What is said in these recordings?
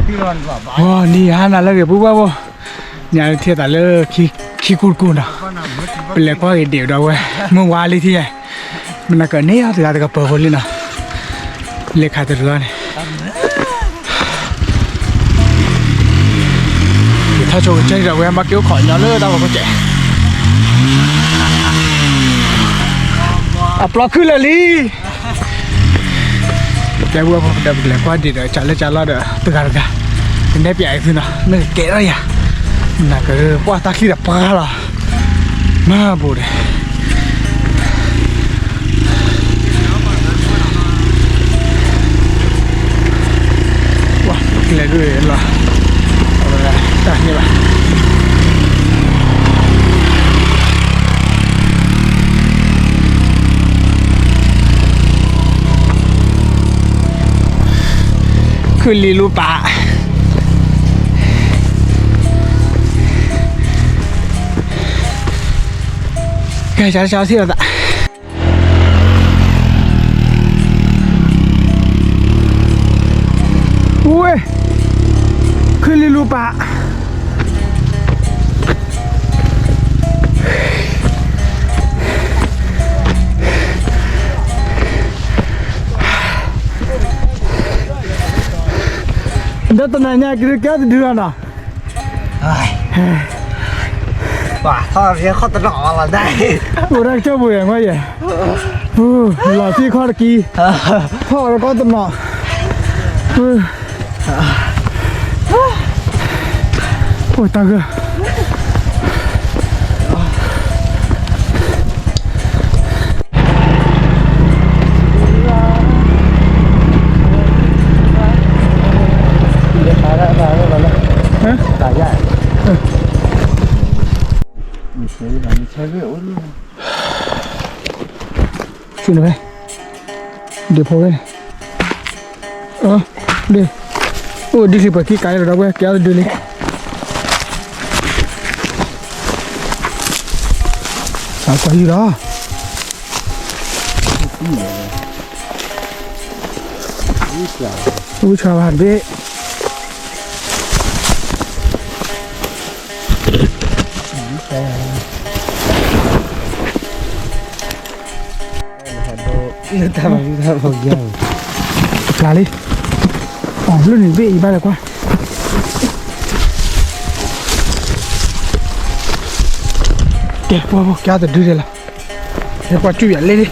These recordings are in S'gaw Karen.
နံၤဟါနၤလၢအဂ့ၤ ပုၢ်ဝဲၢ်ဖိ, ညါထံၣ်သးလၢ ခံကူတကူနီၤ, ပလဲၤကွၢ်က့ၤဒံးဒီးဝဲ, မုၢ်ဝါလံထံၣ်ယဲ, မနၤကန့ၢ်အီၤတဂၤတကပၤဖိလံနီၤ, လဲၤခးတရံးအီၤန့ၣ် ယထီၣ်ဆိကစၢ်ဒီးဝဲ ဘၣ်က့ၤအိၣ်ခိးညီလၢတၢ်ဝဲခိၣ်စဲး, အပျီခုၣ်လၢာ်လံ, ကဲဝဲဖိဒီး ပကလဲၤကွၢ်ဒံးဒီး ကၢ်လၢကၢ်လီၢ်ဒီး တဂၤတဂၤ, ကနဲၣ်ပၠးအံၤသုနီၤ မ့ၢ်ကကဲထီၣ်ယၤ, နကပှၢ်တၢ်ချံဒီးပှၢ်လီၤ, မၤဘူးဒီး ပကလဲၤဒုးလီၤ, တၢ်န့ၣ်ဘၣ်, ခုၣ်လံလူပာ်, ကဲ ကၢ်ထံၣ်လီၤသး ဝ့ၢ်, ခုၣ်လံလူပာ်, ဒီးတနၤညါက့ၤကဲတဒုလီၤနီၤ, ပှၤထီၣ်ရခီၣ်တနီၤလီၤဒၣ်, အိၣ်ဒၣ်ကစၢၢ်ပူၤယဲၢ်မီၢ်ယဲၢ်, လီၤသံခီၣ်တကံ, ထီၣ်ရခီၣ်တနီၤ, အိၣ်တၢ်ဂၢၢ် ဆူနဖဲ, ဒုးဖိဝဲန့ၣ်, ဒုး, အိၣ်ဒုးထံပှဲၤခံကၤဒီးဝဲ ကဲအီၤတဒုလံ, စးကွၢ်ယုၢ်လီၤ, ဝံဆှါဘၣ်တဘ့ၣ် တပျၢ်လံ, အီၤလၢန့ၣ်တဘ့ၣ်အံၤဘၣ်လၢကွၢ်, ကဲပှၤဖိကဲအီၤတဒုဒဲးလီၤ, ကဲကွၢ်စူၣ်ယၤလ့လ့,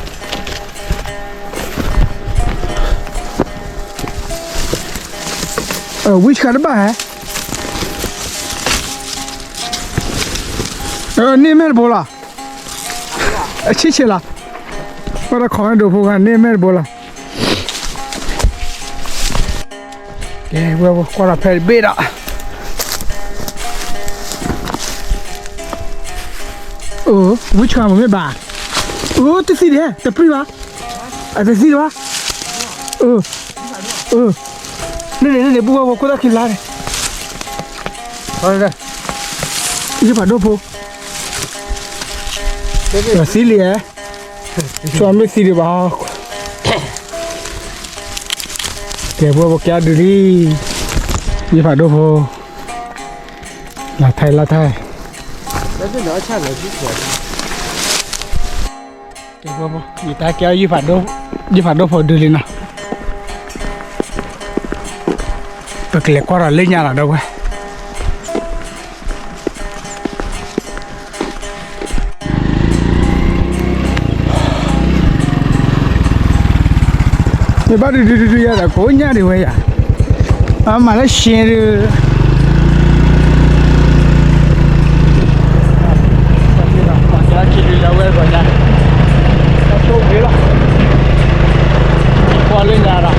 ဝံဆှါတဘၣ်ဟဲ န့ၢ်မဲာ်တဘိလီၤ, အဆံးဆံးလီၤ, ပှၤတခီဒိဖိဂၤန့ၢ်မဲာ်တဘိလီၤ, ကဲဝဲကွၢ်ဒီးဖဲတဘ့ၣ်ဒီး, ဝံဆှါမ့ၢ်ဘၣ်, အိၣ်တသံဒဲး တပြံၢ်ဘၣ်, အတသံဒဲးဘၣ်, န့ၣ်န့ၣ် ပူဝဲဖိခိၣ်သၣ်ခံလါန့ၣ်, ယဖးဒိၣ်ဖိ, သံလံဧါ, ဆိမ့ၢ်သံဒံးဘၣ်, ကဲပူဝဲဖိကဲအီၤဒုးလံ, ယဖးဒိၣ်ဖိ, လါထဲလါထဲ, ကဲပူဝဲဖိ ယတၢ်ကဲအီၤ ယဖးဒိၣ်ဖိဒုးလံနီၤ, ပကလဲၤကွၢ်ဒီးလၢညါလီၤဒီးဝဲ မ့ၢ်ဘၣ်ဒုဒုဒုဒုယၤဒီး ကိးညၣ်ဒံးဝဲယၤ, အမၤလၢရှဲဒုး, ပှၤကဲလၢခံဒုးယၤဝဲပှၤညါ, အဆိက့ၤလီၤ, ကွၢ်လၢညါဒီး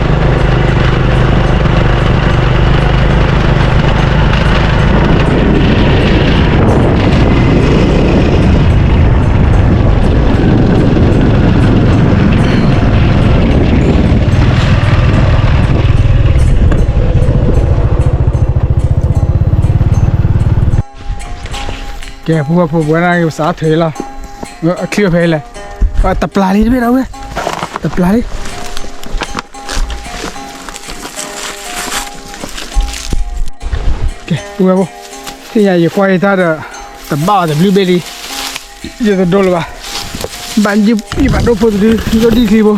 ကဲ ပူဖိပူဖိ ပဝဲဒၣ်က့ၤပစးထၢၣ်လီၤ, အချံဖဲလဲၣ်, တပျၢ်လံတဘ့ၣ်ဒီးဝဲ, တပျၢ်လံ. ကဲ ပုၢ်ဝဲၢ်ဖိ, သ့ၣ်ညါယကွၢ်ယတၢ်ဒီး တဘၣ်အီၤတဘျုးဘ့ၣ်လံ, ယတဒိလၢၤဘၣ်, ဘၣ်ယဘၣ်ဒိဖိတဒု ယဒိၣ်ဒံၣ်ချံဖိ,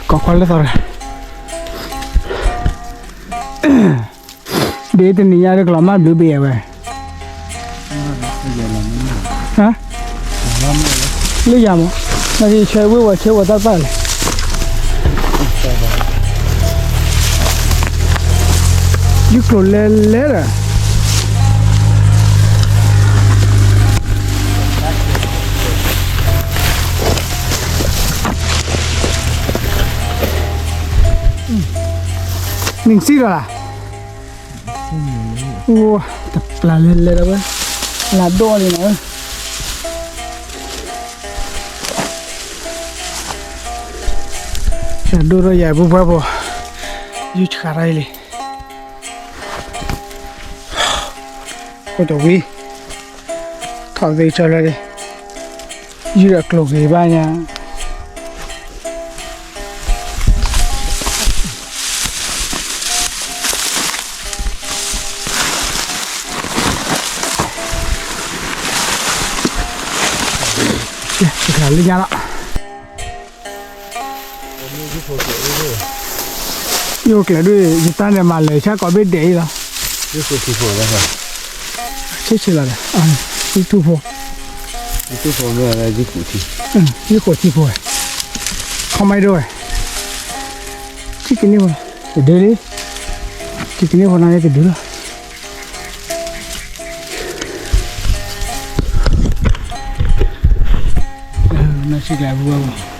ကိးကွၢ်လၢသီတဂၤ ဒ်တနံၤညါတကလီၤမၢ်ဘျုးဘ့ၣ်ဝဲ, လၢယၤမး, နကဆဲးဝ့ၤဝဲဆဲးဝဲတၢ်တဖၣ်လဲၣ်, ယကျိၤလဲၤလဲၤဒီး နံၣ်စံၣ်လီၤလၢ်, အိၣ်တပျၢ်လဲၤလဲၤဒီးဝဲ, လၢဒိၣ်န့ၣ်လီၤ, လၢဒိၣ်ဒီးယၤပူၤပှဲၤဖိ, ယူၢ်ဆှးတၢ်အံၤလံ, အိၣ်တဝံၤ, ထီၣ်သ့ကၠီလၢလံ, ယူၢ်ဒီးကျိၤက့ၤဘၣ်ညါ လၢညါလီၤ, ယအိၣ်ကျဲၤဒ် ယတၢ်န့ၣ်မၤလဲၤဆၢကီးဘ့ၣ်ဒဲးအံၤလီၤ, ဆ့ဆ့လီၤဒီး, ယတူၢ်ဖိ, ယတူၢ်ဖိထံဖိ, ခီမီဒိၣ်ဝဲ, ထံကန့ၢ်ဖိ, တဒုလံ, ထံကန့ၢ်ဖိနၤန့ၣ်တဒုလီၤ. နစံၣ်ကျဲၤပူၤဝဲ,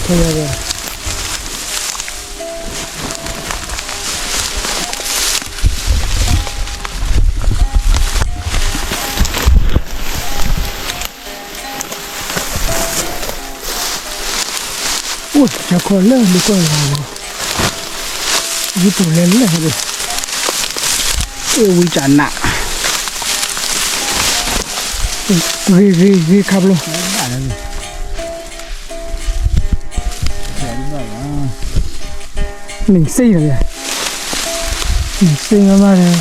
ထဲဝဲ, အိၣ်ကၢခီလၢလၢကီၢ်လီၤ, ယတူၢ်လဲၤလဲၤဒီး, အ့ၣ်ဝံကနး, ဂ့ၤဂ့ၤဂ့ၤခါဖျိ, နံၣ်စ့ၣ်လီၤ, နံၣ်စ့ၣ်မးမးဒီး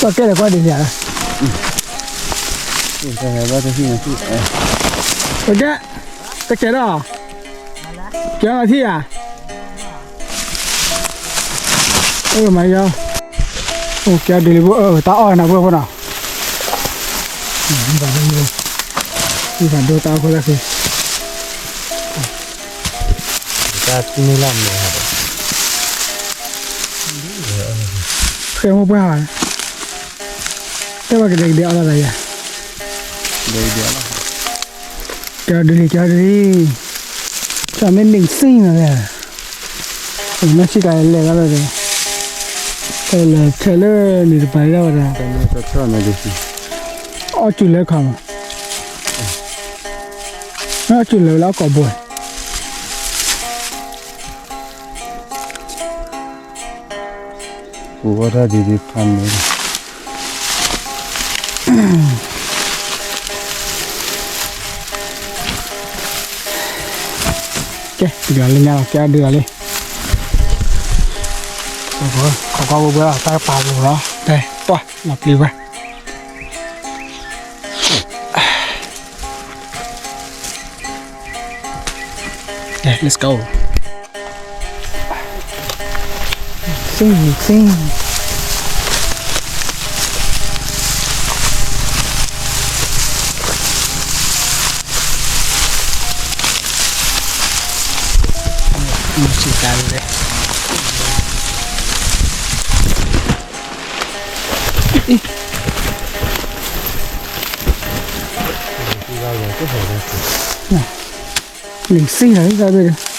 တၢ်ကဲလၢကွၢ်ဒံးယၤ, တကဲ, တကဲဒီး, ကဲလီၤထံၣ်ယၤ, အိၣ်မၤယီၤ, အိၣ်ကဲဒ်လံဖိ, တၢ်အီၣ်နၤဖိဖိနီၤ, ဘၣ်ဒိတၢ်အီၣ်ဖိလၢခံ, တၢ်မ့ၢ်လၢမ့ၢ်, ဖဲမိၢ်ပှၢ်, တဲဘၣ်ကဒဲကဒဲအီၣ်လီၤသးယၤ, ကဲဒ်လံ ကဲဒ်လံ, တၢ်မ့ၢ်နံၣ်စ့ၣ်နီၤလဲၣ်, နစံၣ်ကျဲၤလဲၤလီၤဒီး, လဲၤဆဲးလၢန့ၣ်တပၤဒၣ်ဝဲဒၣ်, အီၣ်စူၤလၢခီမး, အီၣ်စူၤလၢဝဲလၢအီၣ်ကိးဘိ, ပူၤဝဲတၢ်ဒ်ဒ်ဖးန့ၣ်, ကဲ ဒုးလီၤလၢညါလီၤ ကဲဒုးလီၤလံ, ခီခီဝဲဝဲလီၤ တၢ်ကပာ်ပူၤလီၤ တဲ ပှၢ်လီၤပျံၤဝဲ Okay, let's go. Sing, sing. လံာ်စံၣ်လီၤ တၢ်ဘ့ၣ်ဒီး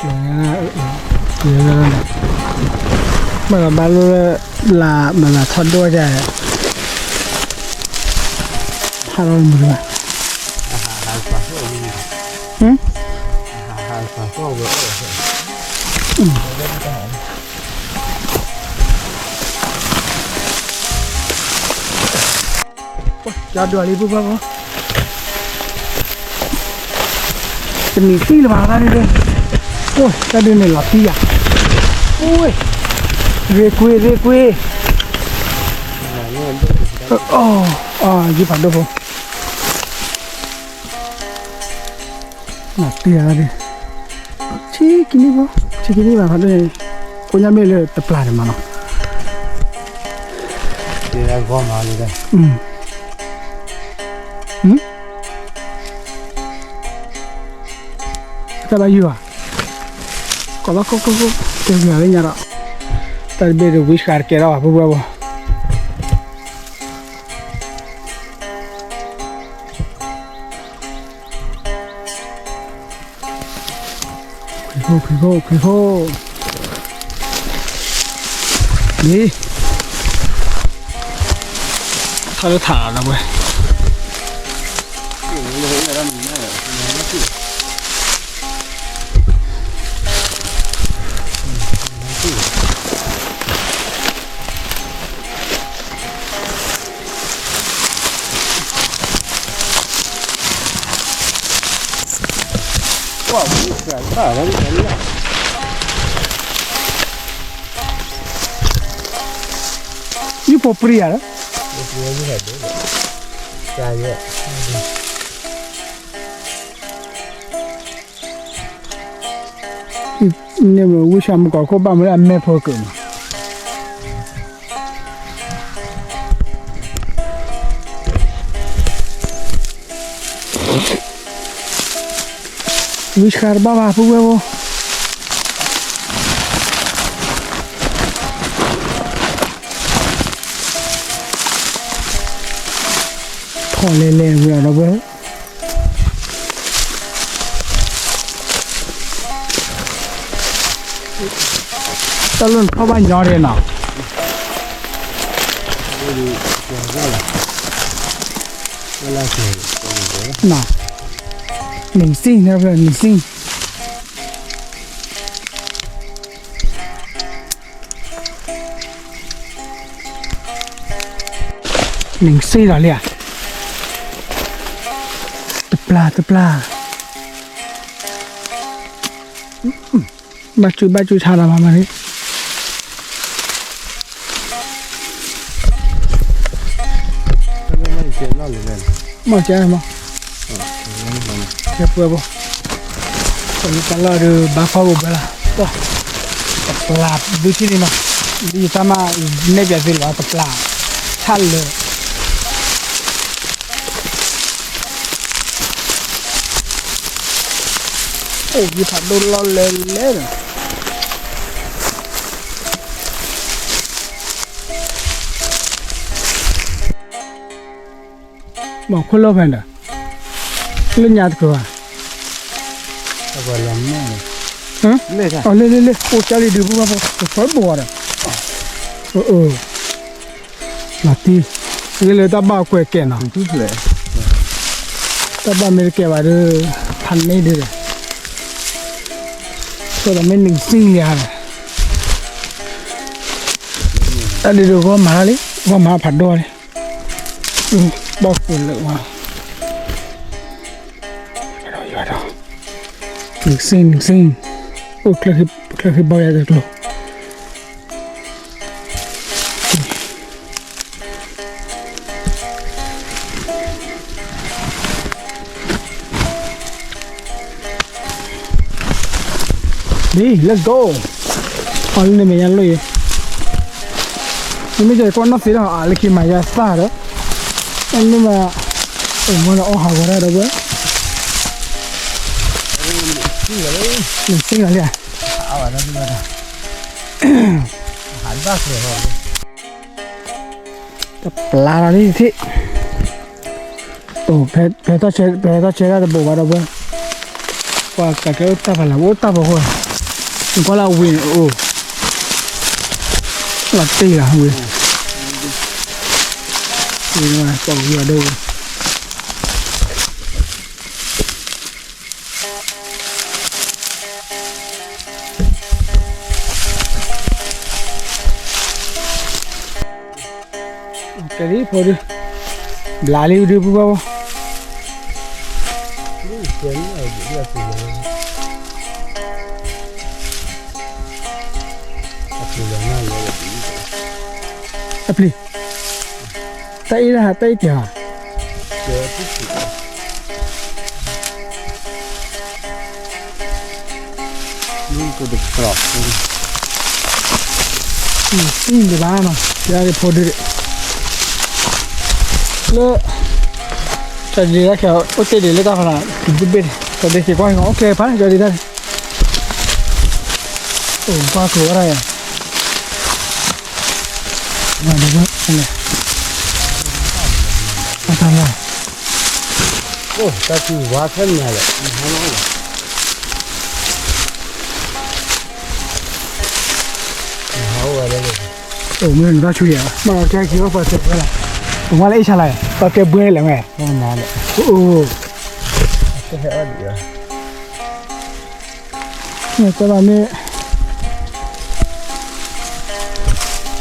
မ့ၢ်လီၤဘၣ်လိၣ်လၢ လၢမၤလၤထီၣ်ဒိၣ်ဒၣ် ဟးလီၤမုၢ်ဘၣ်, ကၠီဒိၣ်လံ ပုၢ်ဘၣ်ဘီ, တနံၤသံလၢၤဘၣ်ဒၣ်န့ၣ်, အိၣ်တၢ်ဒုးန့ၣ်လီၤသံယၤ, အိၣ်, ရ့ကွ့ရ့ကွ့, ယဖးဒိၣ်ဖိ, နတ့ၢ်, ဆံကနံၣ်ဖိ, ဆံကနံၣ်ဘၣ်ဖးဒိၣ်န့ၣ်, ကိးညါမ့ၢ်လၢတပျၢ်န့ၣ်မးနီၤ, ဂီၢ်မးလံ, တၢ်ဘၣ်ယုၢ်ဘၣ်, ကိးဘၣ်ခိၣ်ခိၣ်ခိၣ်, ကဲမၤလၢညါဒီး, တၢ်တဘ့ၣ်ဒီးဝံစှၤတကဲထီၣ်ဘၣ် ပုၢ်ဘၣ်ဘီ ခွံခိၣ် ခွံခိၣ် ခွံခိၣ်, န့ၣ်, ထီၣ်လၢထးလီၤဒီးဝဲ ယုၢ်ဖိပြံယၤလီၤ, န့ၣ်မ့ၢ်ဝံၡါမုၢ်ကီၢ်ခိၣ်ဘၣ်မ့ၢ်လၢအမဲာ်ဖိကၢၢ်မး ဝံဆှါတဘၣ်ဘၣ် ပုၢ်ဝဲၢ်ဖိ, ထီၣ်လဲၤလဲၤဝဲဒီးဝဲ တၢ်လီၢ်နထီၣ်ဘၣ်ညီဒဲးနီၤ, နံၣ်စံၣ်န့ၣ် နံၣ်စံၣ် နံၣ်စံၣ်လီၤလံဧါ, တပျၢ်တပျၢ် ဘၣ်စုဘၣ်စုဆါဒီးမၤမၤန့ၣ်, မၤကဲမၤ, ကဲပှဲၤဘိ, တၢ်လီၢ်ဒုးဘၣ်ဖီၣ်ဘိဘၣ်လီၤ, တပျၢ်ဒုးထံၣ်န့ၣ်နီၤ, ဒ်ယတၢ်မၤ နဲၣ်ပၠးသ့လီၤ တပျၢ်, ဆၣ်လၢာ် အိၣ်ယဖးဒိၣ် လီၢ်လဲၤလဲၤဒီး မၤခိၣ်လၢဖဲဒီး လၢညါတကၢၤဘၣ်, အလဲၣ်လဲၣ်လဲၣ် အိၣ်ကၢ်လံဒုး ပုၢ်ဘၣ်ဖိ ပဖၢဘိးဒီး လီၤတံၢ်, ဂ့ၢ်လၢတၢ်ဘၣ်ကွဲးကဲနီၤ, တၢ်ဘၣ်မ့ၢ်တကဲဘၣ်ဒီး ဖးန့ၢ်ဒုးဒီး ဆိဒီးမ့ၢ်နံၣ်စံၣ်လံဧါ, တၢ်ဒုးဒီးဂီၢ်မၤလံ, ဂီၢ်မၤဖးဒိၣ်လံ, ဘီၣ်ကွဲးလၢာ်ဝဲ, နံၣ်စံၣ် နံၣ်စံၣ်, အိၣ်ချၢဃံဘီယၤတကျိၤ ဒ် let's go, အီၤလၢန့ၣ်မဲာ်ညါလိၣ်ယဲ, နမ့ၢ်ကဲကွၢ်နီၢ်သ့ဒီး အလၢခံမၤယါသၣ်ဒီး, နမ့ၢ်မၤ, အိၣ်မ့ၢ်လၢအီၣ်ဟးဂီၤတၢ်ဒီးဝဲ, နံၣ်စံၣ်လီၤလံဧါ, တပျၢ်လီၤလံထံၣ်, ဖဲထီၣ်ဆဲးတၢ်တဘိးဘၣ်ဒီးဝဲ, ပှၤကးကဲအိၣ်တၢ်ဖးလၢ် အိၣ်တၢ်ဖးဃိ, ကွၢ်လၢအဝ့ၢ်န့ၣ်အိၣ်, လီၤတ့ၢ်လီၤဝ့ၢ်, ဝ့ၢ်ပှၤဝံၤအဒိၣ်ဝ့ၢ်, ကဲဒ်ဖိဒု, ဘျးလံဒုပူၤဘၣ်ဘၣ်, အပျံၤ, တၢ်အ့ၣ်တၢ်ဟးတၢ်အ့ၣ်တၢ်ဟး, တံၢ်တဘၣ်နီၤ, ယၤဒ်ဖိဒုဒံး, လၢ, ကၠီဒံးတၢ်ခဲအိၣ်တ့ၢ်ဒံးလၢတၢ်ဖးလၢ်, တဘ့ၣ်, ကၠီဒံးက့ၤကွၢ်ဟံၣ်အီၤ အိၣ်ကဲဖးန့ၣ် ကၠီဒံးတၢ်န့ၣ်, အိၣ်ကွၢ်ကျိၤဝဲဒၣ်ယၤ အိၣ်မ့ၢ်နတၢ်ဆူယဲၢ်, မ့ၢ်တၢ်ဆူယဲၢ်, မ့ၢ်လီၤကဲခံဘၣ်ပှၤတဲဘှဲလဲၣ်, ပှၤလၢအ့ၣ်ဆါလၢ်, ပှၤတဲဘှဲလဲၣ်ဝဲ, အိၣ်, တဲဘၣ်မ့ၢ် အိၣ်ယ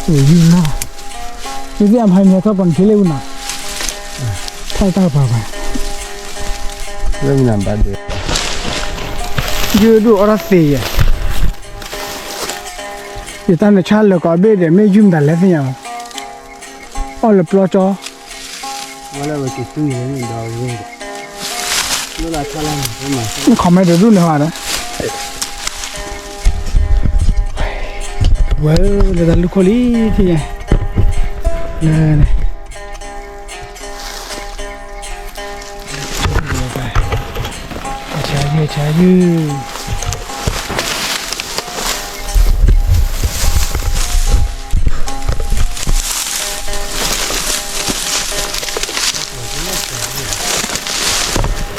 ုၢ်နီၤ, မ့ၢ်သ့ၣ်အမဟါမ့ၢ်ထီၣ်ပှၤနထံလၢအူနီၤ, ထီၣ်တၢ်ကပၤပၤ, လၢမနၤဘၣ်ဒဲး, ယုၢ်ဒိၣ်အီၣ်တၢ်သ့ယဲၢ်, ယတၢ်နဆါလၢာ်ကိးဘ့ၣ်ဒီး မ့ၢ်ယုၢ်မတၤလဲၣ်သ့ၣ်ညါ, အီၣ်လၢပျီကၠီ န comment တဒူၣ်န့ၣ်ဟါဒီး, ဝဲလၢတၢ်လူၢ်ခိၣ်လံထံၣ်ညါ, လၢန့ၣ်, ဆါယုၢ်ဆါယုၢ်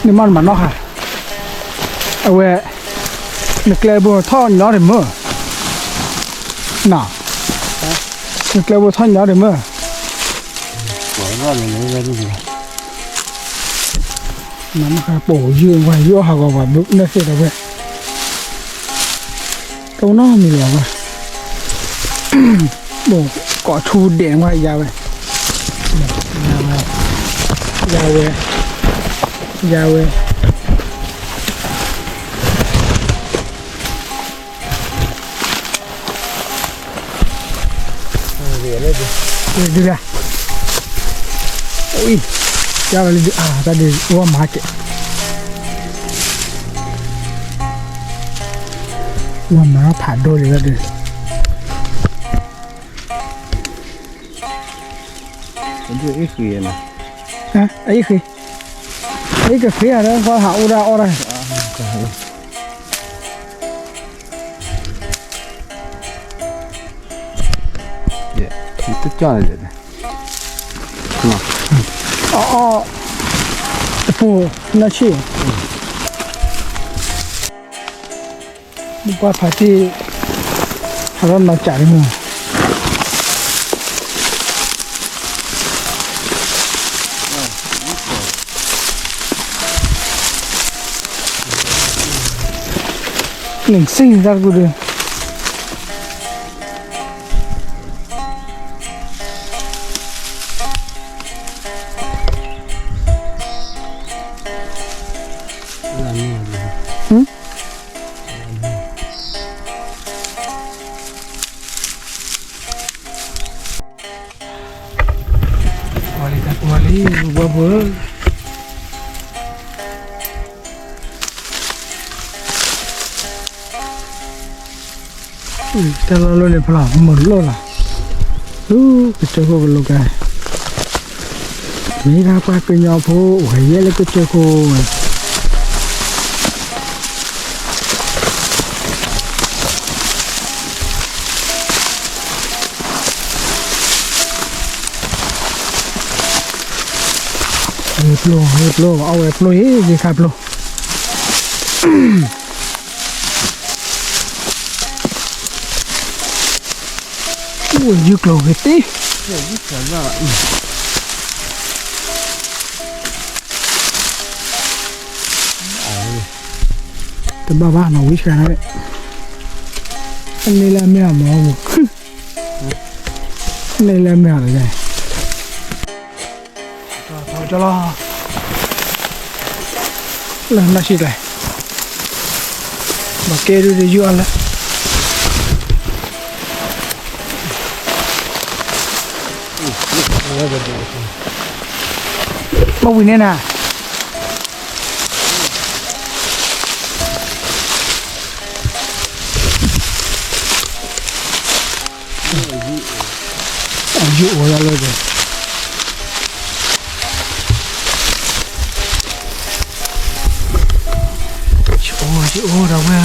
နမ့ၢ်နမၤနီၣ်ဃာ်, အဝဲ, နကျဲဘိထီၣ်ညီဒီးမ့ၢ်, န, နကျဲဘိထီၣ်ညီဒီးမ့ၢ်, မၤနီၣ်ဃာ်ပိာ်ယုၢ်ဝဲ ယုၢ်အီၣ်ဟးဂီၤပှၤဘျုးနဲၣ်သ့ၣ်ဒီးဝဲ တနီၣ်မံၤလီၤဘၣ်, ပိာ်ကိးထူဒဲးဝဲယါဝဲ, ယါဝဲ, ယါဝဲ, ယါဝဲ, ဒုဒၣ်, အံၤ, ယါဝဲလၢဒုး အါ တၢ်ဒုးဝဲမၤကဲး, ဝဲမၤဖးဒိၣ်လံလၢဒုး အံၤဃ့, အံၤကဃ့ဧါ ဒီးကွၢ်ဟးအိၣ်ဒၣ်အီၣ်ဒၣ်, တကၠီၣ်န့ၣ်, အီၣ်အီၣ်, တပိၤ, နီၢ်ဆံၣ် ပှၤဖးတံၢ်, ဟးထီၣ်နီၤကးတမုၢ်, နစံၣ်တၢ်တကူၣ်ဒုး ကွၢ်လံ တၢ်ကွၢ်လံ ဘှီဘှီဧၢ, တၢ်လီၢ်လၢန့ၣ်ဖျါ မုာ်လီၤလီၤ, လၢကစၢၢ်ခိၣ်ကလိကါ, မ့ၢ်ဒၣ်ပှၤကညီဖိ အိၣ်ဂဲၤယဲၢ်လၢကစၢၢ်ခိၣ်ဝဲ ဟ့ၣ်ပျိ ဟ့ၣ်ပျိ အဝဲပျိ ဟ့ၣ်ဂ့ၤခါပျိ. အိၣ်ယုၢ်ကျိၤဂ့ၤသ့, တဘၣ်ဘၣ်နီၤ ဝံဆှါန့ၣ်, န့ၢ်လၢအမဲာ်အမီၤ, န့ၢ်လၢအမဲာ်အီၤလီၤ, ကၠီလီၤ, လၢနၢ်ဆံးကျဲ, ဘၣ်ကဲဒုးဒုးယုၢ်အီၤလၢ ဘၣ်ဝံၤန့ၣ်နၤ, အယုၢ်အိၣ်လၢလၢပှဲၤ, ယအိၣ်ယအိၣ်ဒီးဝဲဧၢ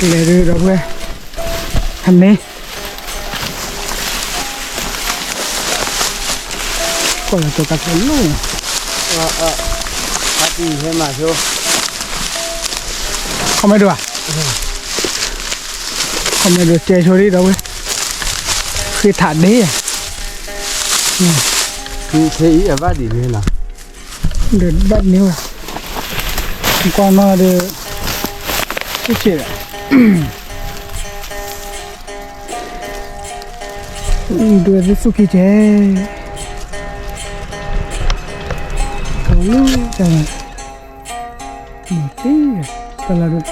ကလဲၤဒုးဒီပုၢ်ဝဲၢ်, ဟန့ၣ်, ကွၢ်လၢတိၤတၢ်ဖဲလီၤ, ဟဲမၤဆိ, ခီမဲဒိၣ်ဧါ, ခီမဲဒိၣ်တဲဆိဒံးဒီပုၢ်ဝဲၢ်, ဃ့ထးဒ့, ဖဲအံၤအဘၣ်ဒ်န့ၣ်လီၤ, ဒီးဘၣ်န့ၢ်ဝဲ, ကွၢ်နီၣ်ဒီး, ကဲး, ဒွဲသုသူၣ်က့ၤကဲး, ကလၢကဲး, မ့ၢ်တ့ၢ်, တလၢဒၢး,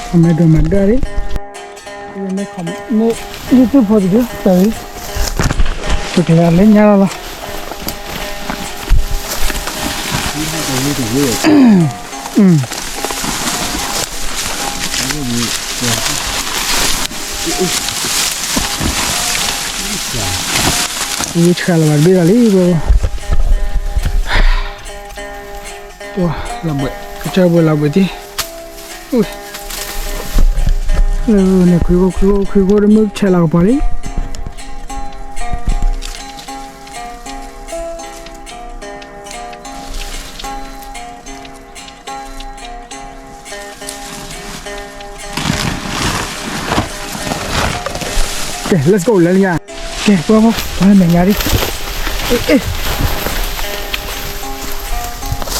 ခီမဲဒိၣ်မၤဒၢးလံ မ့ၢ် YouTube ဖိတဒု တၢ်အံၤ ပကလဲၤလၢညါလီၤလီၤ ဝံဆှါလီၤဘၣ်တဘ့ၣ်လီၤလံ ဘိ လီၤဘှဲး ကစၢ်ဘိလီၤဘှဲးတံၢ် လၢန့ၣ် ခွံခိၣ် ခွံခိၣ် ခွံခိၣ်တမုၢ်ဆဲးလီၤကပီၤလံ ကဲ let's go လဲၤလၢညါ ကဲ ပှၤ ပှၤ ပှၤမဲာ်ညါဒံး အ့ အ့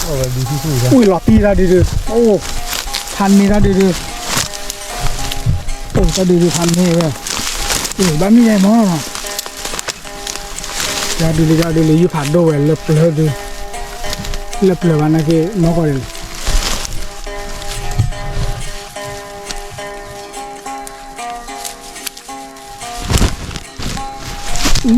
ဝံၤလီၤပံတၢ်ဒုးဒုး အိၣ် ဖးန့ၢ်တၢ်ဒုးဒုး အိၣ်တၢ်ဒုးဒုးဖးန့ၢ်ဝဲ အ့ ဘၣ်မံယဲမီၢ် ယၤဒုးလံ ယၤဒုးလံ ယုၢ်ဖးဒိၣ်ဝဲလၢပျၢၤဒုး လၢပျၢၤဘၣ်နာ်က့ နီၢ်ကီၢ်ဒ်လဲၣ် ဝံၤ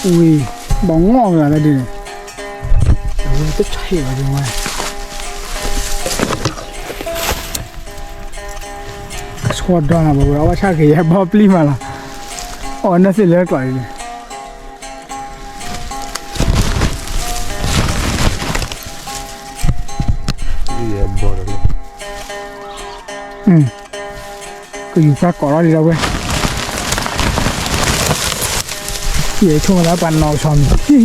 ဘီငီၢ်မးလၢဒ်န့ၣ် အဝဲတဆံးဘၣ်ဒ်ဝဲ ကဆှီဒီနၤဘၣ်ဝဲ အဝဲဆၣ်က့ၤယဲဘီပျံၤမးလီၤ အဝဲနၢ်သ့ၣ်လၢကျီးဒ်န့ၣ် ကယူၤဖးကိးလီၤဒ်ဒီးဝဲ ယဆိကမိၣ်သးပှၤနီၣ်ကဆီ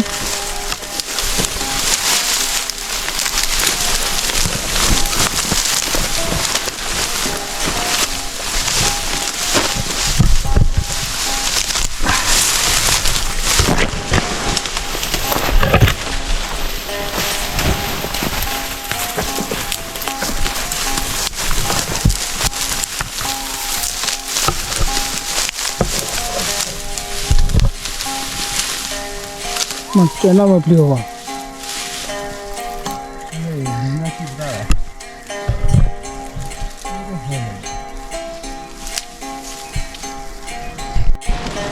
မံၤ မ့ၢ်ကဲနီၢ်မ့ၢ်ပျံၤအီၤဘၣ်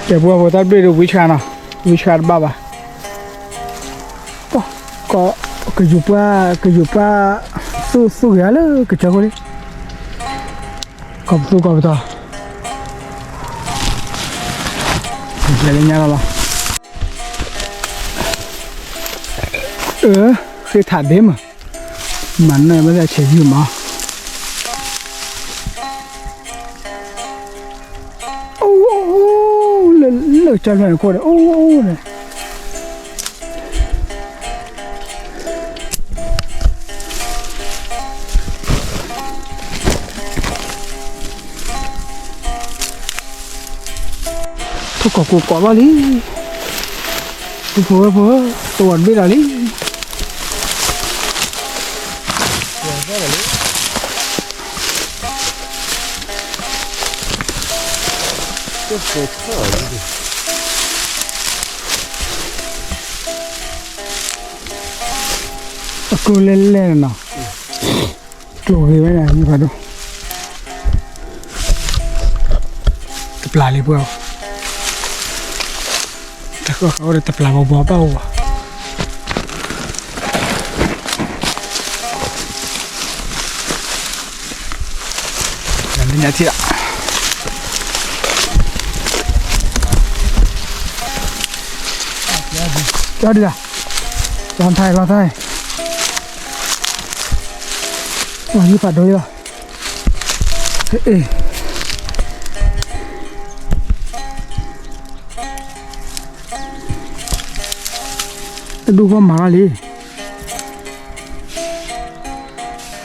ကဲပှၤဖိတၢ်ဘျ့ၣ်ဒုးဝံဆှါနီၤ ဝံဆှါတဘၣ်ဘၣ် ကယူၤပှၢ် ကယူၤပှၢ် သူၣ် သူၣ်ဂ့ၤလၢကစၢၢ်ခိၣ်လံ ကီၢ်ပသူၣ်ကီၢ်ပသီ လဲၤလၢညါလီၤလီၤ အၢ, ဃ့ထးဒ့မး, မၤနၢၤမ့ၢ်ဆဲးယုၢ်မး, အိၣ်, အိၣ်, လၢကၠီဖျၢၣ်န့ၣ်ခိၣ်န့ၣ် အိၣ်, အိၣ်န့ၣ် ထိၣ်ကီၢ်ကိၢ်ကိးဘၣ်လံ, ပဖိဝဲဖိ, တဝီတဘ့ၣ်ဒီးလံ, အကျိၤလဲၢ်လဲၢ်နီၤ, ကျိၤဂ့ၤဝဲဒၣ် ယဖးဒိၣ်, တပျၢ်လံပှၤ, တဃၣ်ဃၣ်အိၣ်ဒီးတပျၢ်ဘီဘီဘၣ်အိၣ်ဘၣ် နထံၣ်, ကၠီဒံး, လီၤထါ, လီၤထါ, ယဖးဒိၣ်လီၤ, အ့ၣ် တဒူၣ်ဃီမၤဘၣ်လံ,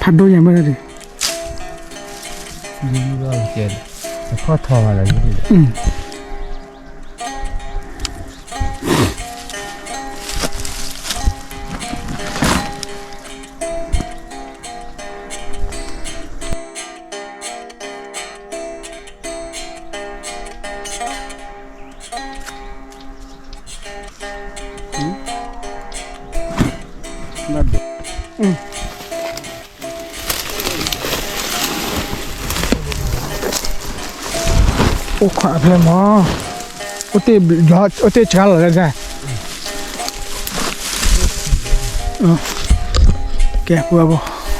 ဖးဒိၣ်ညါမ့ၢ်ဒၣ်, ခီၣ်ထီၣ်ဘၣ်လီၤ, အိၣ်ခိးအဖျဲၣ်မး, အိၣ်တ့ၢ်ဆှါလီၤလၢဒၣ်, ကဲပှၤဘိ,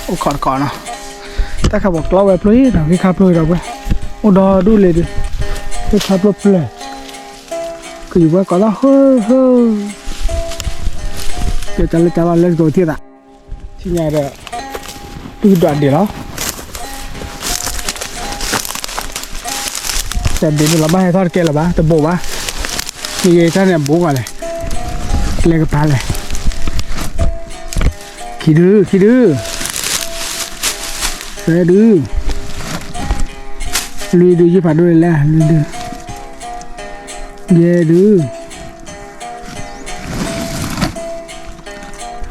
အိၣ်ခိးတကိးနီၤ, တၢ်ခးပှၤကျီဝဲဖျိအံၤနီၤ, ဂံၢ်ခါဖျိအံၤဒီးပှၤ, အိၣ်ဒီဒူၣ်လံဒီး, ဂံၢ်ခါဖျိဖျၢၣ်, ကယူၤဝဲကိးလီၤဟၢဟၢ, ကဲတၢ်လၢတၢ်လီၤ let's go ထံၣ်သး, ထံၣ်ညါဒီး, ဒုၣ်ဒွးဒံးလီၤ တၢ်ဒုးန့ၣ်လီၤ ဘၣ်ဟဲထီၣ်တကဲလၢၤဘၣ် တဘိးဘၣ်, မ့ၢ်ယဲတၢ်န့ၣ်အဘိးကွၢ်လဲၣ်, လဲၤကပၤလဲၣ်, ခံဒု ခံဒု, သၢဒု, လွံၢ်ဒု ယုၢ်ဖးဒိၣ်လဲၣ် လွံၢ်ဒု, ယဲၢ်ဒု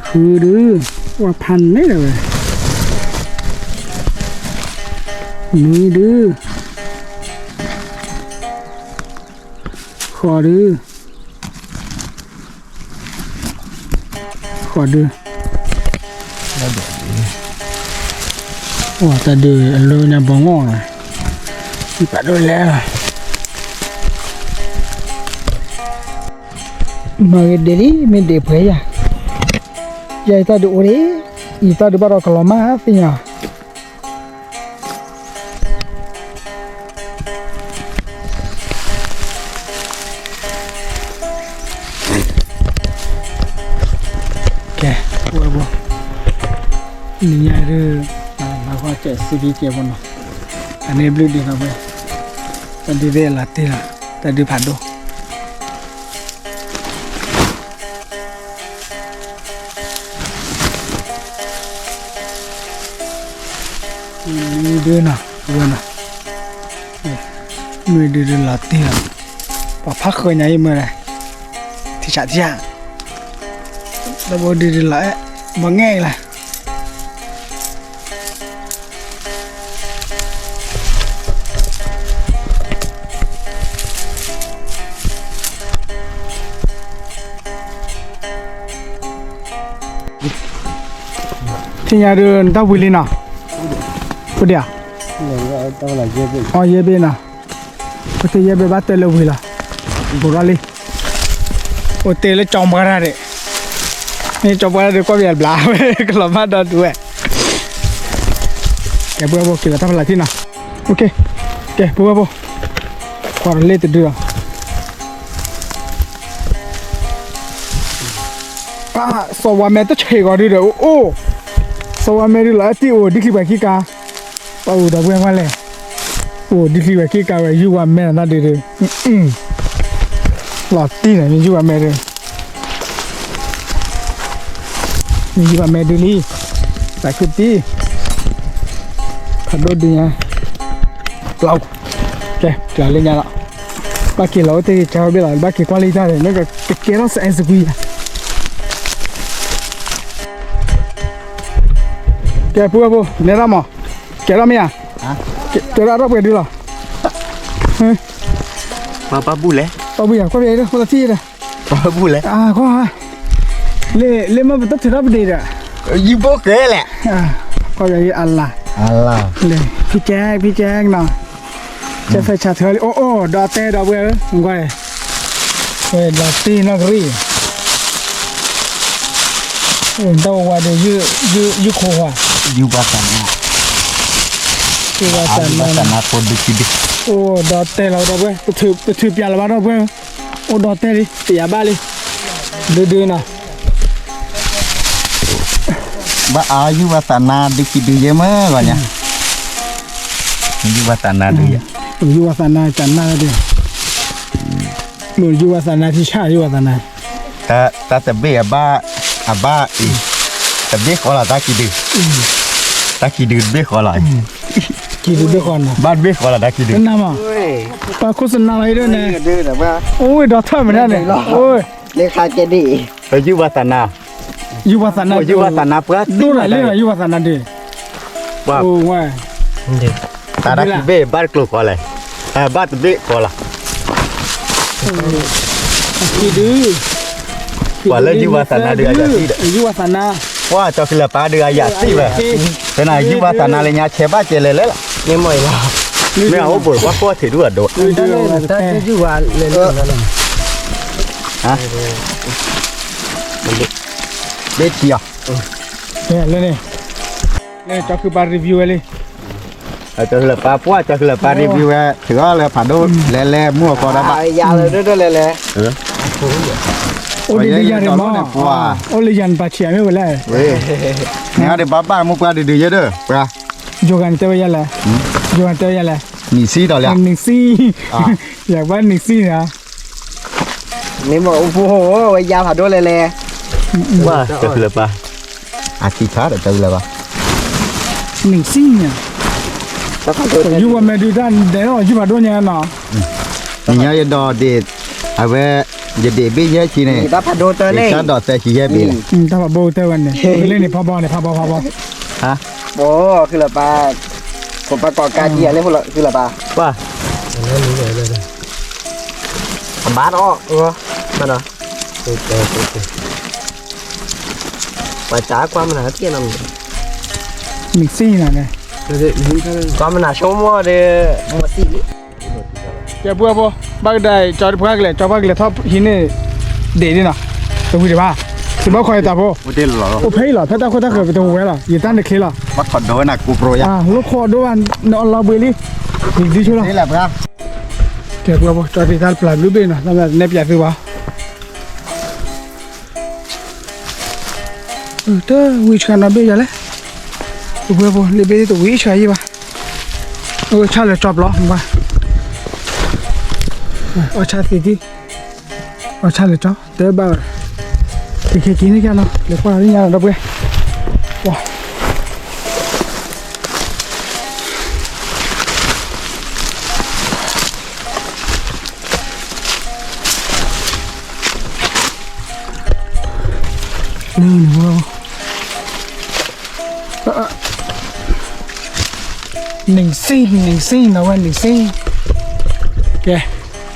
ဃုဒု, ဝဲဖးန့ၣ်လၢၤဝဲ, နွံဒု, ဃိးဒု, ဃိးဒု, တၢ်ဒုးအလိၤညါဘီငီၢ်, ယုၢ်ဖးဒိၣ်လဲၣ် မၤဂ့ၤဒ့လံ မ့ၢ်ဒ့ပှဲၤယၤ, ယဲယတၢ်ဒုးအိၣ်ဒံး, ယတၢ်ဒုးဘၣ်ဒီးကလီၤမၢ်သ့ၣ်ညါ, ကဲ, ဝဲဘိ, နံၤညါဒုး, မၤဃီစဲးစံဘံကဲဘိနီၤ, အန့ၣ်ဘျုးဒံးနီၤဝဲ, တၢ်ဒုးသ့ၣ်လီၤတ့ၢ်လီၤ, တၢ်ဒုးဖးဒိၣ် နွံဒုနီၤ, ဝဲနီၤ, နွံဒုဒုးလီၤတံၢ်လီၤ, ပှၤဖးဃၢၤညါအံၤမ့ၢ်လဲၣ်, ထံဆးထံဆး, ဒီးဘိဒုဒုးလီၤအဲၣ်, ဘီငဲၢ်အံၤလီၤ. ထံၣ်ညါဒုး နတၢ်ဝံၤလံနီၤ, အိၣ်ဒံးဧါ, အီ ယဲၢ်ဘ့ၣ်နီၤ, အိၣ်တ့ၢ်ယဲၢ်ဘ့ၣ်ဘၣ်တဲလၢဝံၤလီၤ, ဘူးထီၣ်လံ, အိၣ်တ့ၢ်လၢကၠီပှၢ်တၢ်ဒံး, မ့ၢ်ကၠီပှၢ်တၢ်ဒံး ကွၢ်ပယၤတဘျါဝဲ ကလီၤမၢ်ဒီဒူၣ်ဝဲ ကဲပှဲၤဘိ က့ၤလီၤတၢ်ဖးလၢ်ထံနီၤ, ကဲပှဲၤဘိ, ကွၢ်တလ့ၣ်တဒုလီၤ. ပၢ်, စီၤဝါမဲတဆဲးဂီၤဒုဒီး အိၣ်, စီၤဝါမဲဒုလီၤအဲၣ်တံၢ်အိၣ်ဒ်ချံပှၤခံကါ, ပၢ်အိၣ်ဒီပုၢ်ဝဲၢ်လၢ်, အိၣ်ဒ်ချံပှၤခံကါဝဲ ယုၢ်ဝါမဲနၤဒုဒီး, လီၤတံၢ်န့ၣ် မ့ၢ်ယုၢ်ဝါမဲဒု မ့ၢ်ယုၢ်ဝါမဲဒုလံ, သးခုတံၢ်, ဖးဒိၣ်ဒုညါ, ကဲ, ကျၤလၢညါလီၤ, ဘၣ်က့ၤလီၤအိၣ်တ့ၢ်ကဲထီၣ်ဘ့ၣ်လီၤ ဘၣ်က့ၤကွၢ်လၢယတၢ်န့ၣ် မ့ၢ်ကကဲထီၣ်စဲးစကွံယၤ ကဲ ပုၢ်ဝဲၢ်ဖိ နဲဒၣ်မး, ကဲထီၣ်မ့ၢ်ဧါ, ကဲထီၣ်အထီၣ်ပှဲၤဒုလီၤ, ပၢ်ဘူၣ်လဲၣ်, ပၢ်ဘူၣ်ယၤ ကွၢ်ပယၤအံၤဒီး ဖိသၣ်ထံၣ်ဒီး, ပၢ်ဘူၣ်လဲၣ်, လ့ၢ်မ့ၢ်ပတထၢထီၣ်ပဒ့ဒီး, ယဘိၣ်ကဲလဲၣ်, ကွၢ်ပယၤအံၤအလၤ, ဖံကဲ ဖံကဲနီၤ ကဲဖဲဆးထၢလံ အိၣ်အိၣ် ဒီးတဲဒီပုၢ်ဝဲၢ်ဧၢ, ကွၢ်, ဝဲဒီးတ့ၢ်နီၢ်ကရံၣ်, ဒီးဝဲဒီး ယုၢ်ခိၣ်ဝါ, ယုၢ်ဘၣ်သးနါ, ယုၢ်ဘၣ်သးနါ, အိၣ်ဒီးတဲလီၤဒီပုၢ်ဝဲၢ်, ပထုးပၠးလီၤဘၣ်ဒီပုၢ်ဝဲၢ်, အိၣ်ဒီးတဲလံ တယာ်ဘၣ်လံ, ဒုဒုနီၤ ဘၣ်အါ ယုၢ်ဘၣ်သးနါဒုးယဲမ့ၢ်ဂီၤညါ, ယုၢ်ဘၣ်သးနါဒုးယဲ, ယုၢ်ဘၣ်သးနါတနါဒုး, ယုၢ်ဘၣ်သးနါထံဆၣ် ယုၢ်ဘၣ်သးနါ, တၢ်တဘ့ၣ်အဘၣ်, အဘၣ်အံၤ, တဘ့ၣ်ဃီလီၤတၢ်ခံဒု, တၢ်ခံဒုတဘ့ၣ်ဃီလီၤ, ခံဒုတဘ့ၣ်ဃီနီၤ, ဘၣ်တဘ့ၣ်ဃီလီၤတၢ်ခံဒု, ပှၤခိၣ်စနါလီၤအံၤဒ်န့ၣ်, အိၣ်ဒီးထၢၣ်မနုၤန့ၣ်, ယုၢ်ဘၣ်သးနါ, ယုၢ်ဘၣ်သးနါ, ယုၢ်ဘၣ်သးနါပှၤဒိၣ်ဒၣ်လံနီၤ ယုၢ်ဘၣ်သးနါဒုး, ပှၤ, တၢ်တၢ်ခံဘ့ၣ်ဘၣ်တကျိၤဃီလဲၣ်, ဘၣ်တဘ့ၣ်ဃီလီၤ, ခံဒု, ပှၤလၢယုၢ်ဘၣ်သးနါဒုးအယၤသံဘၣ်, ယုၢ်ဘၣ်သးနါ, ပှၤကၠီၤကလၢၤပၢ်ဒုးအယၤသံဘၣ်, ဖဲန့ၣ်ယုၢ်ဘၣ်သးနါလၢညါဆဲးဘၣ်ကဲလဲၣ်လဲၣ်လီၤ, မ့ၢ်မ့ၢ်အအိၣ်ဘိးပှၤကွၢ်ထံးဒုးအဒိး, တၢ်ယုၢ်ဘၣ်လဲၣ်, ဘ့ၣ်ထံအီၤ, လၢန့ၣ်, လၢကၠီၤခုပၢ် review ဝဲလံ, ကၠီၤကလၢၤပၢ်ပှၢ် ကၠီၤကလၢၤပၢ် review ဝဲ ထုးအီၤလၢဖးဒိၣ်လဲၤလဲၤမူအကီၢ်ဒၣ်ဘၣ်, ယၤလၢဒိၣ်ဒိၣ်လဲၤလဲၤ, အိၣ်ဒံးဒံးယၤန့ၣ်မး, အိၣ်လၢယၤန့ၣ်ပာ်ဆံးအမ့ၢ်ဝဲလဲၣ်, န့ၣ်အဒံးဘၣ်ဘၣ်မူပှၢ်ဒုးဒုးယဲဒၣ်, ပှၤ, ယိၤဂၤန့ၣ်တဲဝဲယဲလဲၣ်, ယိၤဂၤတဲဝဲယဲလဲၣ်, နံၣ်စံၣ်ဒီးလၢ, နံၣ်စံၣ်, ယၤဘၣ်နံၣ်စံၣ်န့ၣ် မ့ၢ်မ့ၢ်အိၣ်ဖှိၣ်ဝဲယါဖးဒိၣ်လဲၤလဲၤ, ဝဲ, ကၠီၤကလၢၤပၢ်, အခံခါဒီးကၠီၤကလၢၤပၢ်, နံၣ်စံၣ်န့ၣ်, ယုၢ်ဝဲမဲာ်ဒုးတၢ်ဒဲးလီၤ ယုၢ်ဖးဒိၣ်ညါနီၤ, နံၣ်ညါယဒိးဒံး, အဝဲ, ယဒံးဘ့ၣ်ယဲၢ်ဆံန့ၣ်, ယကၢ်ဒီးသၢဆံယဲၢ်ဘ့ၣ်လဲၣ်, တၢ်ဖးဘိတဲဝဲန့ၣ်, လၢန့ၣ်ဖးဘီန့ၣ် ဖးဘီ ဖးဘီ, ဟါ, ပှၤ, ကလၢၤပၢ်, ပှၤပၢ်ကိးကါကံယၤလၢဖီလီၤ ကလၢၤပၢ်, ပှၤ ကဘၣ်ဒီး, ဘၣ်ဒီး, ပှၤတၢ်ကွၢ်မနုၤတ့ၢ်နီၤ, နံၣ်စံၣ်န့ၣ်, ကွၢ်မနုၤဆိကမိၣ်ဒီး, မ့ၢ်စံၣ်လံ, ကဲပှၤဖိ, ဘၣ်ကဒါကၠီတပှၢ်ကလဲာ် ကၠီပှၢ်ကလဲာ်ထီၣ်ဟံးန့ၢ်, ဒံးဒံးနီၤ, တဝံၤတဘၣ်, တဘၣ်ခီယတၢ်ဖိ, အိၣ်ဖဲအံၤလီၤ ဖဲတၢ်ခိၣ်တၢ်ဃၢၤပတဝဲလီၤ ယတၢ်န့ၣ်ချ့လီၤ, လိၣ်ခိၣ်ဒိၣ်ဘၣ်, နအီၣ်လီၤဘှံးလံ, ဒ်ဆိလီၤ, ကဲပှၤဖိ ကၠီတ့ၢ်တၢ်တပျၢ်ဘျုးဘ့ၣ်နီၤ တၢ်မၤနဲၣ်ပၠးသုဘၣ် တဝံၤဆှါနီၤဘ့ၣ်ယၤလဲၣ်, ပှၤဖိလံာ်ဘ့ၣ်တဝံၤဆှါယံၤဘၣ်, အီၣ်ဆၣ်လၢာ်ကၠီပျီ, အီၣ်ဆၣ်သံတံၢ်, အီၣ်ဆၣ်လၢာ်ကၠီ, တဲဘၣ်, က့ၤက့ၤက့ၤန့ၣ်ကနီၤ လဲၤကွၢ်လၢညါဒီးပှဲၤ, ပှၤ နံၣ်စံၣ် နံၣ်စံၣ် နဝဲနံၣ်စံၣ်, ကဲ,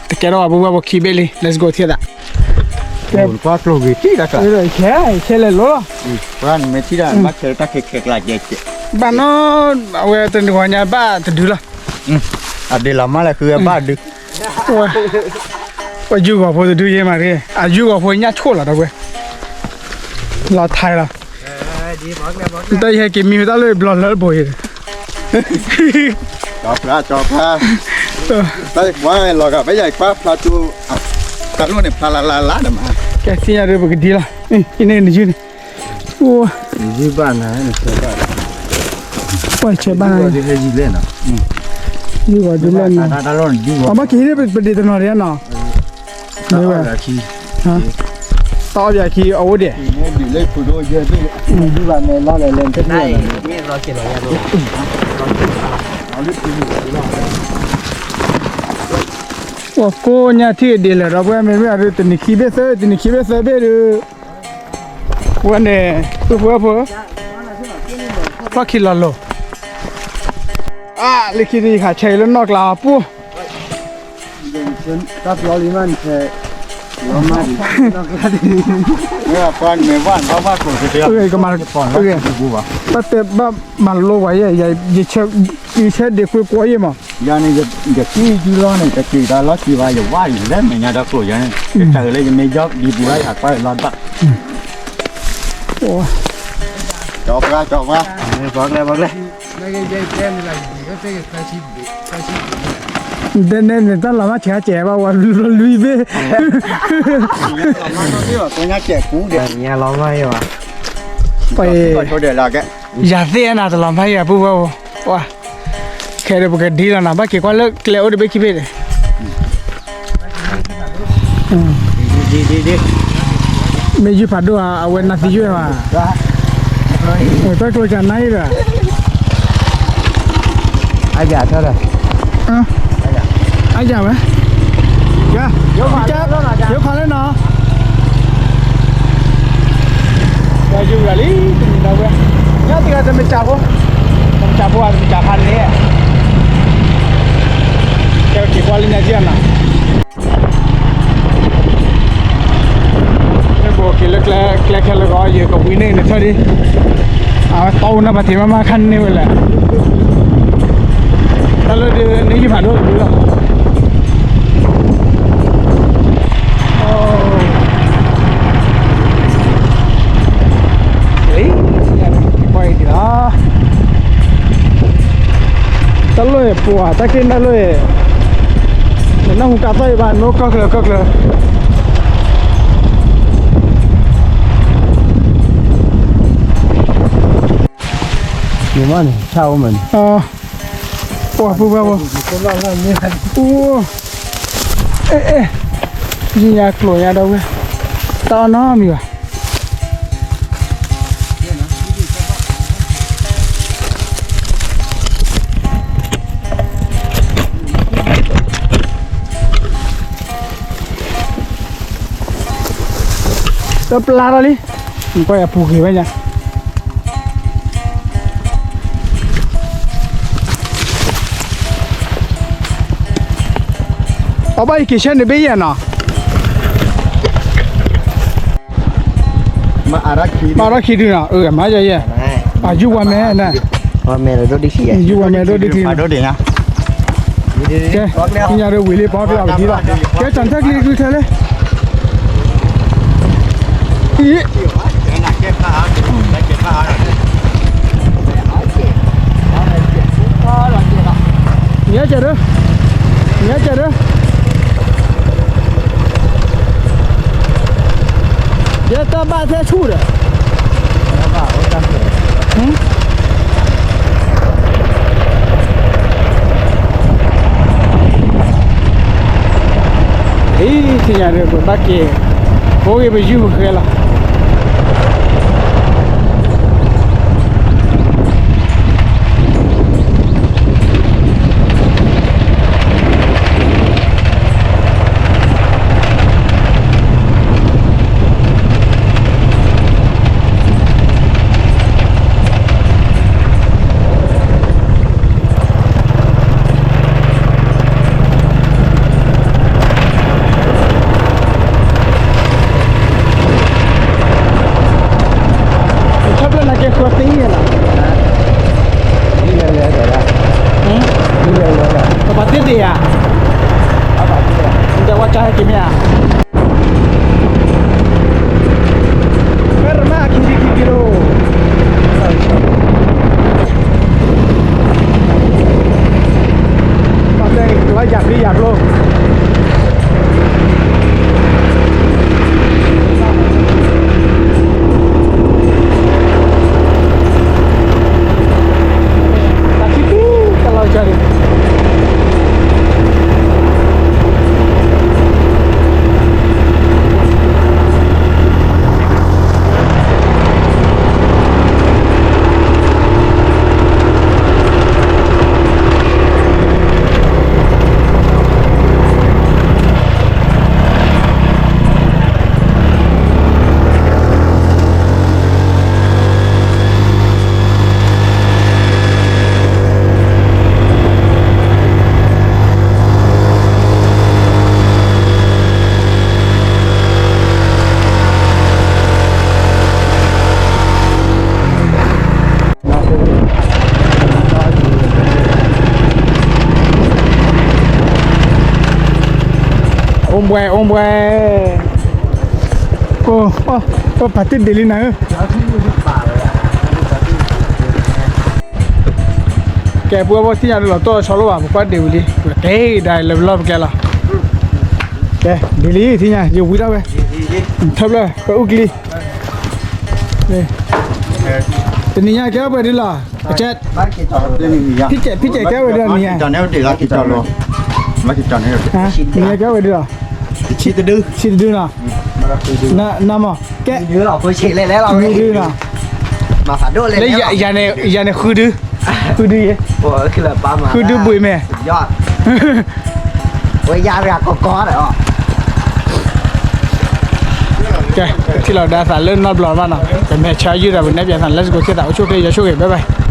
တကဲထီၣ်ဘၣ် ပဝဲပခံဘ့ၣ်လံ let's go ထံၣ်သး, ကဲ, ကွၢ်ကျိၤဂ့ၤထံၣ်တၢ်ခါ, ခဲ, ခဲလဲၤလိၤလီၤ, ပှၤနမ့ၢ်ထံၣ်တၢ် ဘၣ်ခဲတၢ်ခဲခဲကျါကဲကဲ, ဘၣ်နီၤ, အဝဲတနံၤဂီၤညါဘၣ်တဒုလီၤ, အဒုးလီၤမးလဲၤဃုဘၣ်ဒုး ပှၤယုၢ်ဂီၤဖိတဒုယဲမးရ့ၣ် အယုၢ်ဂီၤဖိညၣ်ဆိၣ်လီၤဒီးဝဲ, လီၤထဲလီၤ, တၢ်ယဟဲက့ၤမံဝဲတၢ်လၢဘျီလၢဘိအံၤ, ကၠီဖျါ ကၠီဖျါ, တၢ်ယကွၢ်လီၤဂာ်ဖဲယကွၢ်ဖျါကၠိ, တၢ်လိၣ်န့ၣ်ဖျါလၢ်လၢ်လၢ်ဒီးမး, ကဲသ့ၣ်ညါဒီးပကဒံလီၤ အံၤန့ၣ်နယုၢ်န့ၣ်, အိၣ်, ယုၢ်ဘၣ်နၤ, ပှၤဆဲးဘၣ်နၤ, ယုၢ်ဂီၤဒုးလဲၣ်နၤ, အဘၣ်က့ၤဟ့ၣ်ပဒ့တနီၤဒံးနီၤ, မ့ၢ်ဝဲ, တၢ်အီၣ်ဘၣ်ခံအအိၣ်ဒံး, ပှၤကိးညါထံၣ်ဒ်လဲၣ်ဒီး ပှၤမ့မ့ၢ်အဒုး တနံၤခံဘ့ၣ်သၢ, တနံၤခံဘ့ၣ်သၢဘ့ၣ်ဒုး, ဝဲန့ၣ်, ပုၢ်ဖိဝဲၢ်ဖိ, ဖီၣ်ခံလီၤလိၤ, အါ, လၢခံတယခးဆဲးအံၤလၢနီၢ်ကျါအပူၤ, တၢ်ပျီလံမးနဖဲ, လီၤမး, ဘၣ်တဲဘၣ်မၤလိဝဲယဲ, ယဆဲးဒ့ခွ့ကွီၢ်ယဲၢ်မး, ယၤန့ၣ်, ယကံၢ်ယုၢ်လီၤန့ၣ် တက့ၤတၢ်လီၤစံးဘၣ် ယဝါအံၤလၢမဲာ်ညါဒီးကျိၤယၤန့ၣ် ကတၢၢ်လၢယမ့ၢ်ယီၣ်ဘံဘူလၢယဟးကွၢ်လီၤဘၣ်, ကၠီပှၤ, ကၠီပှၤ, ပှၤကျဲ, ပှၤကျဲ, ဒ်န့ၣ်န့ၣ် တၢ်လီၤမၢ်ဆဲးကဲဘၣ်ဝဲလွံၢ်ဘ့ၣ်, ညါလီၤမၢ်ယဲဘၣ်, ယၤသ့ၣ်နၤတလီၤမၢ်ယဲဘၣ် ပုၢ်ဝဲၢ်ဧိၤ, ပှၤ, ခဲအံၤပကဒ်လီၤနၤ ဘၣ်က့ၤကွၢ်လၢကျဲအိၣ်တဘ့ၣ်ခံဘ့ၣ်န့ၣ် မ့ၢ်ယုၢ်ဖးဒိၣ်ဧါ, အဝဲနၤသံယုၢ်ဧါ, ဝဲတၢ်ကျိၤကနါအံၤဒီး, အယၤထီၣ်ဒီး, အယၤဝဲ, ယိခါလၢနီၤ, ပှၤယုၢ်ဂၤလံ, တမံၤဒီးဝဲ, ညါတဂၤတမ့ၢ်စၢ်ဖိ, တမ့ၢ်စၢ်ဖိဧါ, တမ့ၢ်စၢ်ဖးန့ၣ်, ကဲက့ၤကွၢ်လၢညါက့ၤနီၤ မ့ၢ်ကအိၣ်က့ၤလၢကျဲခဲလၢာ်ဂီၤ ယကဝံၤန့ၢ်နထၢၣ်ဒံး, အဝဲတီအူနၢ်ပှၤတ့ၢ်မးမးခါန့ၢ်ဝဲလဲၣ်, တၢ်လၢဒုးန့ၢ်ယုၢ်ဖးဒိၣ်တဘျုးလီၤ, ကွၢ်အံၤဒံးလီၤ, တၢ်လီၢ်အံၤပှၤတၢ်က့ၢ်တၢ်လီၢ်အံၤ, နနၢ်ဟူကးသီၣ်အံၤဘၣ် နအိၣ်ကီၢ်ချၢကီၢ်ချၢ ယမ့ၢ်န့ၣ် ဆၣ်အိၣ်မးန့ၣ်, ပှၤပုၢ်ဝဲၢ်ဖိ, အဲ, အဲ, ယညါကျိၤညါဒီးဝဲ, တၢ်အီၣ်နီတမံၤဘၣ်. တပျၢ်ထီၣ်လံ, နကွၢ်ယၤပူၤဂ့ၤဝဲညါ, အဘၣ်ယက့ၤဆၢန့ၣ်ဘ့ၣ်ယဲၢ်နီၤ. မၤအါထီၣ်ခံဒုနီၤ, အမၤယဲၢ်ယဲၢ်, အယူၢ်ဝဲမဲာ်န့ၣ်, ယူၢ်ဝဲမဲာ်ဒိၣ်ဒံးခံ, ကဲ, ညါဒ်ဝံၤလံ ပှၤကျဲအီၤပထံလီၤ, ကဲ တၢ်ထၢၣ်ကျံဂုၢ်ထဲလဲၣ်, အံၤ မ့ၢ်ကဲဒၢ, မ့ၢ်ကဲဒၢ, ယတၢ်ဘၣ်ထဲဆူၣ်ဒီး, အံၤ သ့ၣ်ညါဒီး ပဘၣ်က့ၤ, ဖိဂ့ၤပယူၢ်ပဃဲလီၤ. Tablet နာ်က့ ခွဲသ့ၣ်ညါလီၤ, ပပာ်တ့ၢ်တ့ၢ်ဧါ, ဒီးဝဲကၢ်ဟဲက့ၤမ့ၢ်ဧါ, ဖဲရမါခံဆံခံကံလိ, ဘၣ်တဲကလီယၤဖံယၤကျိ Tablet အိၣ်ဘှဲ အိၣ်ဘှဲ အိၣ် ပပာ်တ့ၢ်ဒ့ၣ်လံနၤဧၢ, ကဲ ပှၤဘီထံၣ်ညါလီၤတီၢ်ဆီလိဘၣ် ပကွၢ်ဒ့ၣ်ဝံၤလံ ပက့ၤဒၣ်လၢပလီၢ်ပကဲလီၤ, ကဲ ဒ့ၣ်လံထံၣ်ညါ ယဝံၤဒၣ်ဝဲ, ထၢဖျၢၣ် ပအူကလံၤ, တနံၤညါကဲဝဲဒ်လီၤ, ကဲ ဖံကဲ ဖံကဲကဲဝဲဒ်လီၤနံၤညါ, နံၤညါကဲဝဲဒ်လီၤ, ဆံတဒုနီၤ, နမ့ၢ်ကဲ ဒုနီၤ, လၢယၤန့ၣ် ဃုဒု, ဃုဒုယဲ, ဃုဒုဘှံးမ့ၢ် ကဲ ပထံၣ်လီၤဒၣ်သးလၢနီတဘျီဘၣ်နီၤ, ပမဲာ်ဆှးယုၢ်ဒီးပနဲၣ်ပၠးသး let's go က့ၤသး အိၣ်ဆူၣ်ချ့ ယွၤဆိၣ်ဂ့ၤ bye bye.